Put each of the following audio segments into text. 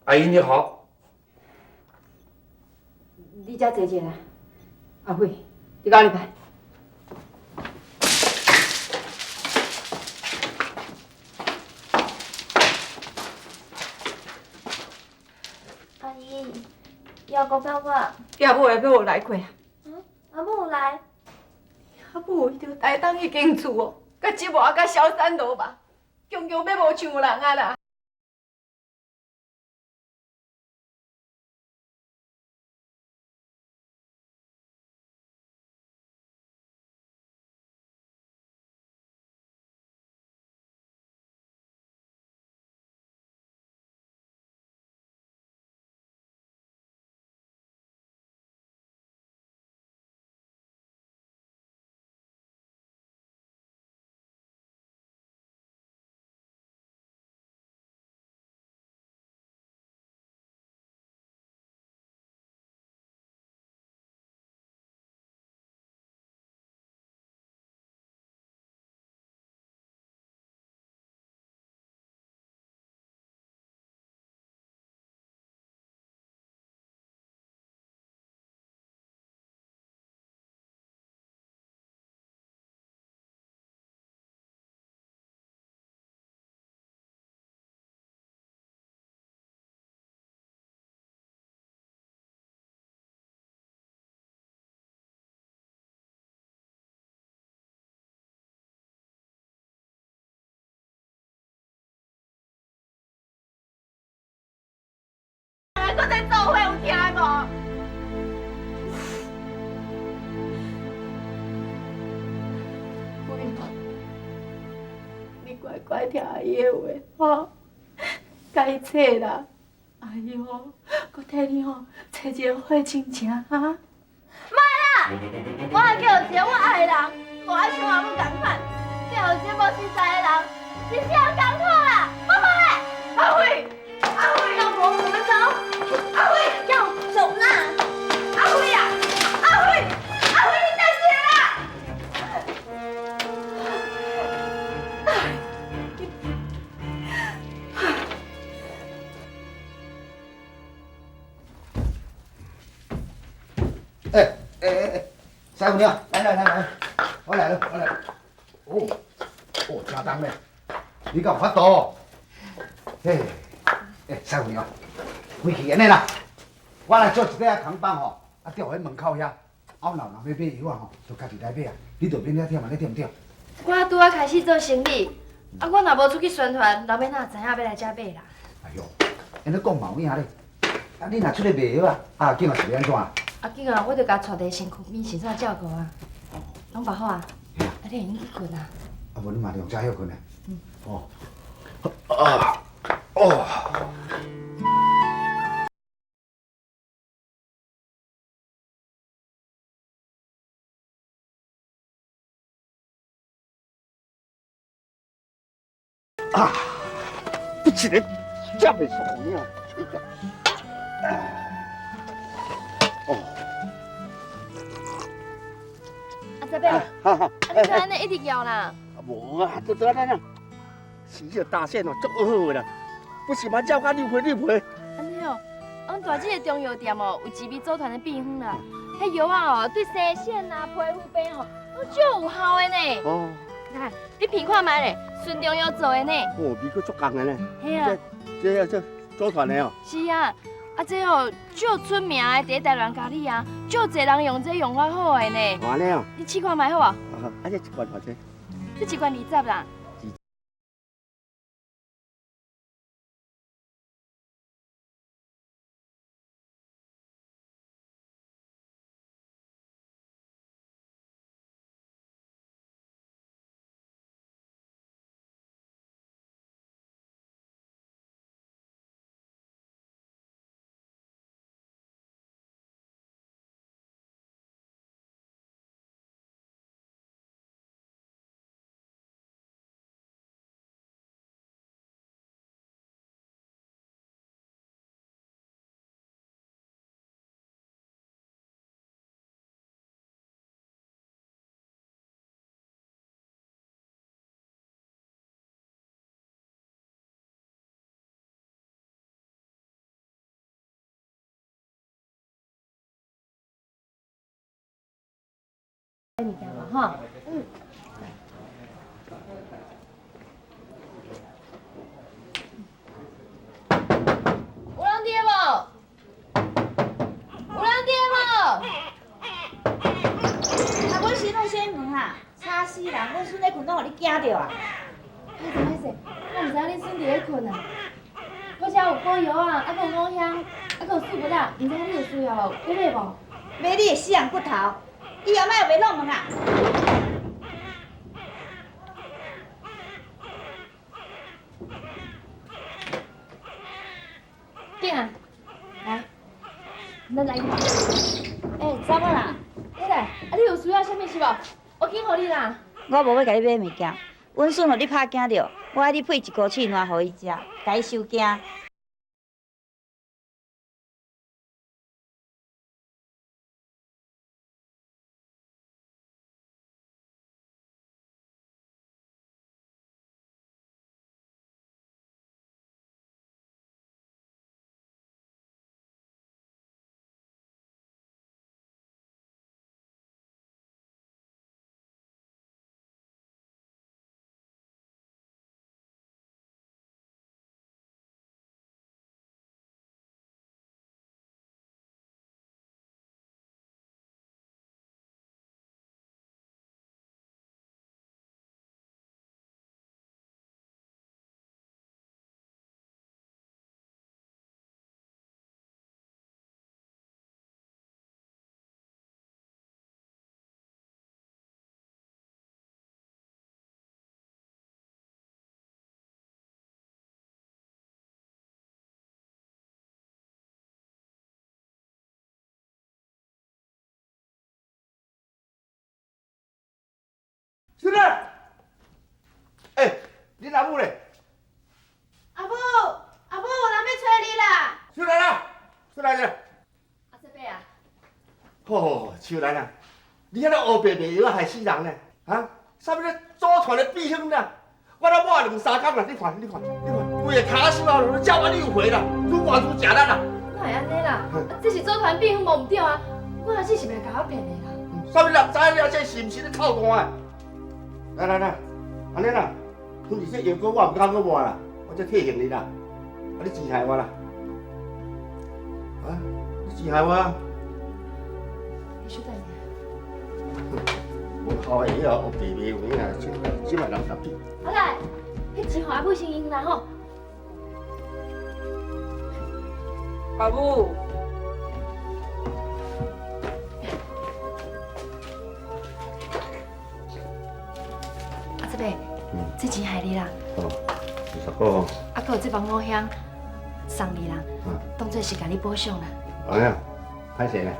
阿姨你好。你遮坐者啦，阿慧，你共我入來。阿姨，姚哥爸爸，阿母会阁有來過啊？嗯，阿母有來。阿母伊著台東彼間厝哦，佮折磨甲消散落吧，強強欲無像人啊啦！搁在做伙有聽無？慧，你乖乖聽阿姨的話吼，共伊找啦。阿姨吼，閣替你吼揣一個好親情哈。莫啦，我愛叫一個我愛的人，無愛像阿母仝款，叫一個無實在的人，真正艱苦啦。媽媽咧，阿慧，阿慧，老婆，我們走。阿慧，要走啦。阿慧啊，阿慧，阿慧，你等一下啦。哎哎哎哎，師傅你好，來來來來，我來了我來了。哦哦，真重咧，你敢有法度？嘿，哎，師傅你好，回去按呢啦，我來做一塊仔扛棒吼，啊，吊佇門口遐，後若有人欲買藥仔吼，就家己來買啊，你就免遐忝啊，你對毋對？我拄仔開始做生意，啊，我若無出去宣傳，人欲哪知影欲來遮買啦？哎喲，按呢講嘛有影咧，啊，你若出去賣藥仔，啊，阿景啊是欲按怎？阿景啊，我著共帶佇身軀邊，先煞照顧啊。攏包好啊？啊，你會用去睏啊？啊，無你嘛兩遮歇睏啊。嗯。哦。啊。哦。啊！不一个食袂爽尔。哦。阿伯，啊，你怎按呢一直叫啦？無啊，拄拄按呢，是這個大線哦，足好的啦，不是嘛？照甲溜皮溜皮。按呢哦，阮大姊的中藥店哦，有一味祖傳的秘方啦，彼藥仔哦，對生癬啊、皮膚病吼，攏足有效的呢。哦。來，你品看覓咧，純中藥做的呢。哦，味閣足仝的呢。嘿啊。這祖傳的哦。是啊，啊這哦，足出名的，佇台南佳里啊，足濟人用這用法好的呢。按呢哦。你試看覓好無？啊，這一罐偌濟？這一罐20啦。物件无吼？嗯。有人佇無？有人佇無？啊，阮孙去啥物门啊？吵死人！阮孙咧睏，拢予你惊著啊！歹势歹势，我毋知影恁孙佇咧睏啊。我遮有膏药啊，啊，阁有五香，啊，阁有四物仔，毋知影你有需要无？欲买无？买你的死人骨头！以后莫有袂弄门啊！囝，来，咱来。欸，查某啦，你来，啊，你有需要啥物是无？我紧予你啦。我无欲共你买物件，阮孙予你拍惊著，我爱你配一箍刺烂予伊食，共伊收惊。孙子，欸，恁阿母咧？阿母，阿母，有人欲揣你啦！出来啦，出来啦！阿叔伯啊！吼，秋兰啊，你遐咧乌白卖药害死人呢？啊？啥物咧祖传的秘方啦？我咧抹两三工啦，你看，你看，你看，规个跤手啊，拢食完又回啦，愈活愈食力啦。哪会按呢啦？这是祖传秘方，无毋对啊！我阿姊是袂共我骗的啦。啥物人知影这是毋是咧臭蛋的？来来来，按呢啦，反正这药膏我毋敢阁抹啦，我才提醒你啦。啊，你钱害我啦？啊，你钱害我？你稍等下。无效的药，黑白卖有影，这摆人特别。阿来，彼钱予阿母先用啦吼。阿母。阿叔伯，这钱害你啦。哦，20箍吼。啊，阁有这包五香送你啦，当作是共你补偿啦。按呢，歹势咧。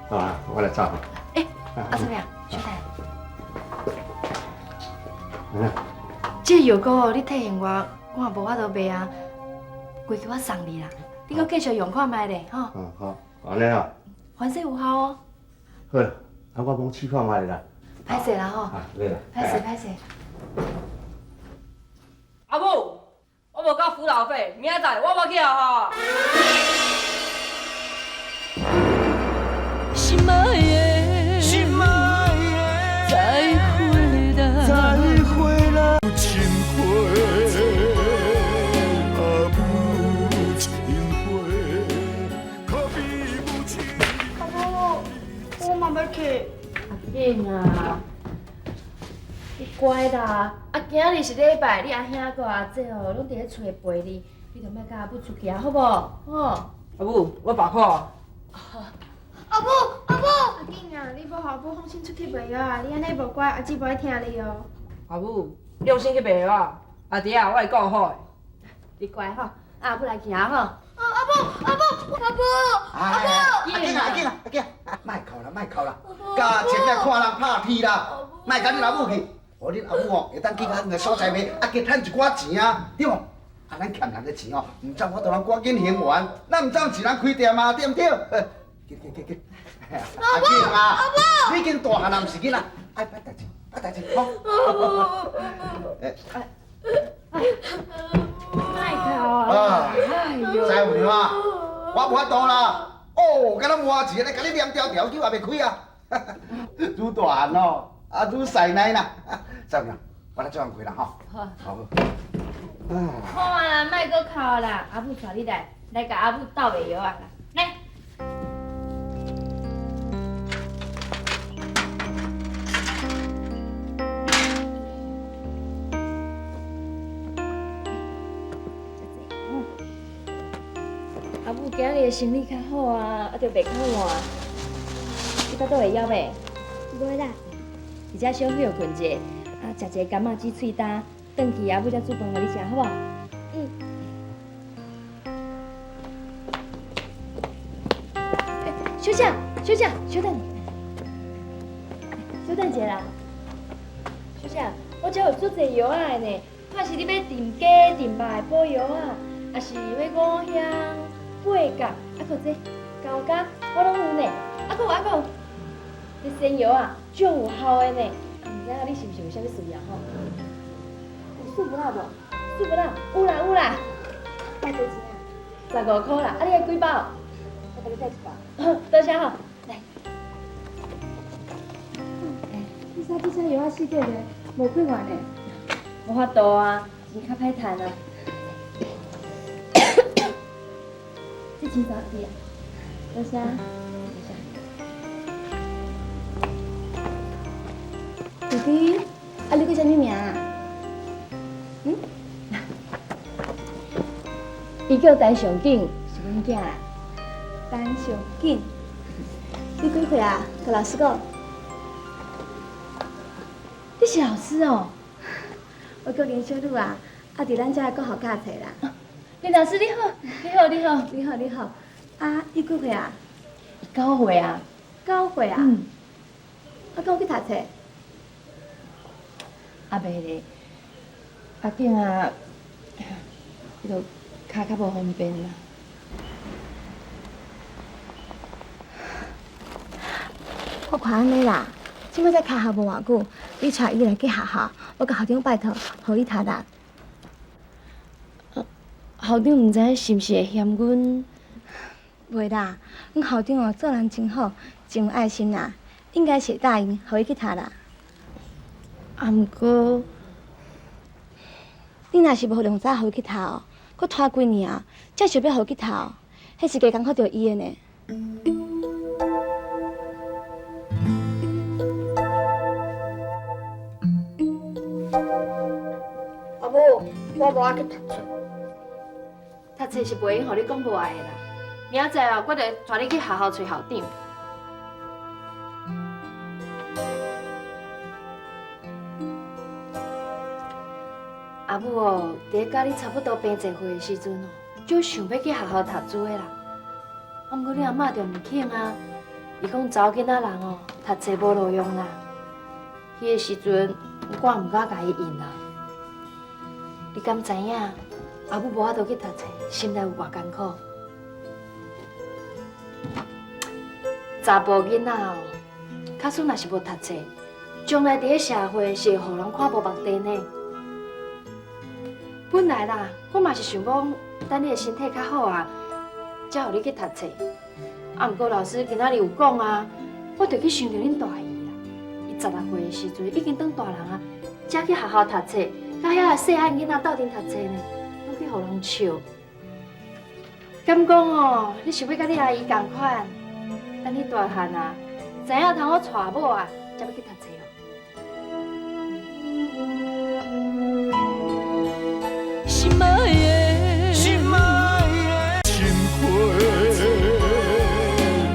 啊，我来走。欸，阿叔伯啊，稍等。嗯。这个药膏哦，你提醒我，我也无法度卖啊，规矩我送你啦，你阁继续用看觅咧，吼。哦，好，按呢啊。反正有效哦。好，啊，我罔试看觅啦。歹势啦吼。啊，对啦。歹势歹势。阿母，我无交辅导费，明仔载我无去学校啊。心爱的，心爱的，再会啦，再会啦，母亲会，啊母亲会，可比母亲。阿母，我嘛欲去。阿囝啊，你乖啦！啊，今仔日是礼拜，你阿兄佮阿姐哦，拢伫咧厝里陪你，你就莫佮阿母出去啊，好无？吼。阿母，我罢课。阿母，阿母，阿囝啊，你无予阿母放心出去卖药啊！你按呢无乖，阿姊无爱听你哦。阿母，你放心去卖药啊！阿弟啊，我会顾好的。你乖吼，阿母来行吼。阿母，阿母，阿母，阿母，阿囝啊，阿囝啊，阿囝，莫哭啦，莫哭啦，加前来看人拍天啦，莫共恁阿母去，予恁阿母哦，会当去较远的所在卖，啊，加趁一寡钱啊，对无？啊，咱欠人的钱哦，毋怎我都人赶紧还完，咱毋怎一人开店啊，对毋对？去去去去，阿囝啊，你已经大汉啦，毋是囡仔，爱办代志，办代志，好。哎，莫哭啊！哎呦，师傅娘啊，我无法度啦。哦，敢若麻钱咧，共你黏条条，酒也袂开啊。愈大漢哦，啊愈師奶啦。師母娘，我來做工課啦吼。好。好。好啊，莫閣哭啦，阿母帶你來，來共阿母鬥賣藥仔啦，來。阿母今日生理較好啊，啊就袂較晏。你肚肚會枵袂？袂啦。伫遮小歇睏者，啊，食一个柑仔止喙焦，轉去阿母才煮飯予你食，好無？嗯。欸，小姐，小姐，小等，小等一下啦。小姐，我遮有足濟藥仔的呢，看是你欲炖雞、炖肉的補藥仔，抑是欲五香、八角，啊，閣這高加，我攏有呢。啊，閣有啊，閣有，這仙藥啊，足有效的呢。毋知影你是毋是有啥物需要吼？有素不辣無？素不辣，有啦有啦。包多錢啊？15箍啦。啊，你愛幾包？我共你帶一包。多謝吼。來。你啥這車藥仔四塊咧，無幾元呢？無法度啊，錢較歹趁啊。這錢交你啊。多謝。多謝。弟弟，啊，你叫啥物名啊？嗯？伊叫陳尚景，是阮囝啦。陳尚景，你幾歲啊？佮老師講。你是老師哦？我叫林小女啊，啊，佇咱遮國校教冊啦。林老師你好，你好你好你好你好。啊，你幾歲啊？9歲啊。9歲啊？嗯。啊，敢有去讀冊？啊，袂咧，阿景啊，伊就跤較無方便啦。我看按呢啦，這擺才開學無偌久，你帶伊來去學校，我共校長拜託，予伊讀啦。校長毋知影是毋是會嫌阮？袂啦，阮校長哦做人真好，真有愛心啦，應該是會答應，予伊去讀啦。啊，毋過，你若是無量早予伊去讀哦，閣拖幾年啊，才想欲予伊去讀哦，彼是加艱苦著伊的呢。阿母，我無愛去讀冊。讀冊是袂用予你講無愛的啦。明仔載哦，我就帶你去學校揣校長。阿母哦，佇咧佮你差不多平濟歲的時陣哦，就想欲去學校讀書的啦。啊，毋過你阿嬤就毋肯啊，伊講查某囡仔人哦，讀冊無路用啦。彼个時陣，我毋敢共伊應啦。你敢知影？阿母無法度去讀冊，心內有偌艱苦。查埔囡仔哦，假使若是無讀冊，將來佇咧社會是會予人看無目地呢。本來啦，我嘛是想講，等你的身體較好啊，才予你去讀冊。啊，毋過老師今仔日有講啊，我就去想著恁大姨啦。伊16歲的時陣已經當大人啊，才去學校讀冊，佮遐个細漢囡仔鬥陣讀冊呢，攏去予人笑。敢講哦，你想欲佮你阿姨仝款？等你大漢啊，知影通好娶某啊，才欲去讀冊哦。心愛的，心愛的，亲花，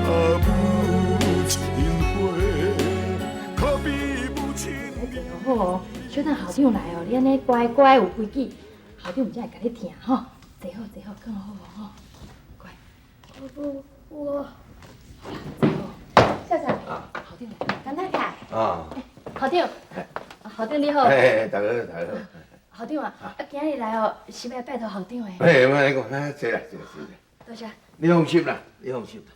阿母亲花，可比母亲。好哦，小等校長來哦，你按呢乖乖有規矩，校長才會共你疼吼。坐好坐好，囥好好吼，乖。我我。坐好。校長。啊。校長來。敢大卡。啊。校長。校長你好。哎，大家好，大家好。校長啊，啊今日來哦，是欲來拜託校長的。哎，莫按呢講，來坐啦，坐坐。多謝。你放心啦，你放心啦。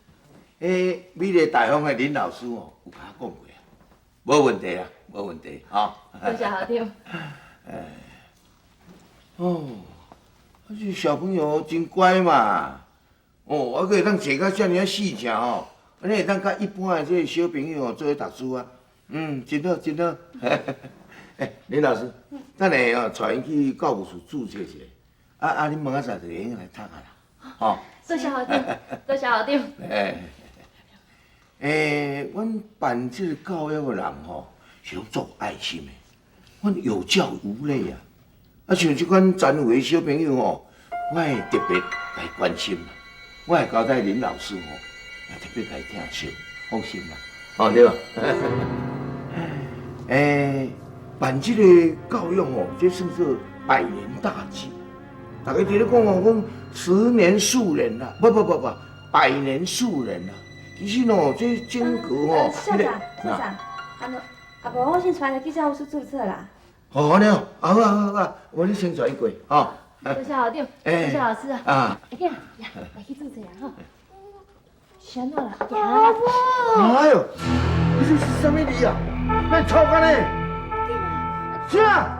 彼美麗大方的林老師哦，有共我講過啊，無問題啦，無問題，吼。多謝校長。哎，哦，啊這小朋友真乖嘛，哦，啊閣會當坐甲遮爾仔四正吼，你會當佮一般的這个小朋友哦做伙讀書啊，嗯，真好真好。欸，林老師，等下哦，帶𪜶去教務處註冊一下，啊啊，恁明仔載就會用來讀啊啦，吼。多謝校長，多謝校長。欸，欸，阮辦這个教育的人吼，是攏足有愛心的，阮有教無類啊。啊，像這款殘廢的小朋友吼，我會特別來關心啦，我會交代林老師吼，啊特別來疼惜，放心啦，哦對吧？欸，辦這個教育吼，這算做百年大計。大家佇咧講哦，講十年樹人啦，不不不不，百年樹人啦。其實哦，這整個吼，校長，校長，啊，啊無，我先帶伊去教務處註冊啦。好，按呢哦，啊好啊好啊，我你先帶伊過，吼。多謝校長，多謝老師啊。啊。阿囝，來來去註冊啊吼。是按怎啦？阿母。哎呦，你這是啥物字啊？欲臭按呢？啥？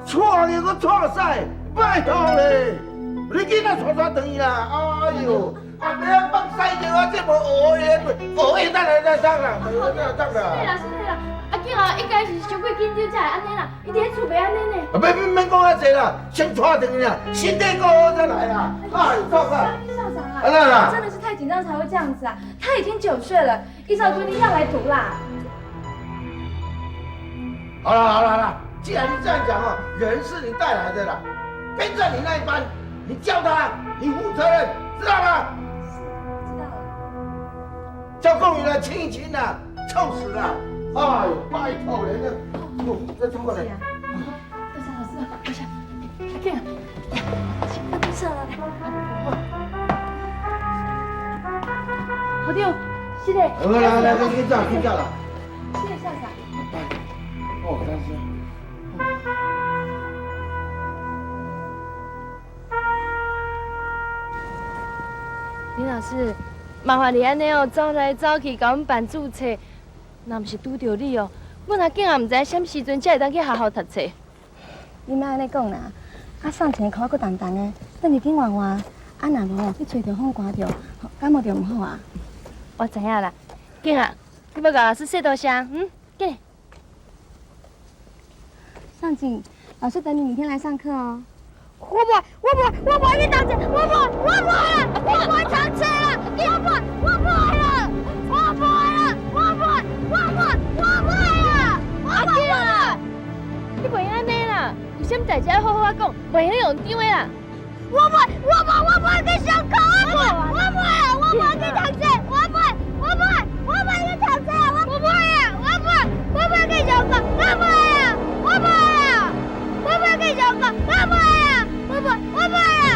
錯的閣錯屎，拜託咧！你囡仔帶帶轉去啦！哎呦，阿伯啊放屎尿啊，這無學的，學的等來等等啦，等等啦。是啦是啦，阿囝啊，應該是傷過緊張才會按呢啦，伊佇咧厝袂按呢呢。啊，免免免講遐濟啦，先帶轉去啦，身體顧好再來啦。哎，走啊！校長啊，真的是太緊張才會這樣子啊！他已經9歲了，依照規定要來讀啦。好了好了好了，既然你這樣講哦，人是你帶來的啦，跟在你那一班，你教他，你負責任，知道嗎？知道了。叫貢宇來清一清啦，臭死了！哎呦，拜託人了，哦，再衝過來。多謝老師，多謝。阿囝，來，注冊了，來。校長，是的。來來來，去走去走啦。謝謝校長。哦，但是。林老師，麻煩你按呢哦，走來走去，共阮辦註冊，若毋是拄著你哦，阮阿囝也毋知啥物時陣才會當去學校讀冊。你莫按呢講啦，啊送錢箍閣重重的，轉去緊換換，啊若無去吹著風寒著，感冒著毋好啊。我知影啦，囝啊，你欲共老師說多謝，嗯，緊。尚景，老師等你明天來上課哦。我無，我無，我無去讀冊，我無，我無啦，我無讀冊啦，我無，我無啦，我無啦，我無，我無，我無啦，我無啦。你袂用按呢啦，有啥物代誌愛好好仔講，袂用用丟的啦。我無，我無，我無去上課，我無，我無啦，我無去讀冊，我無，我無，我無去讀冊，我無啦，我無，我無去上課，我無啦，我無啦，我無去上課，我無啦。我無，我無啦！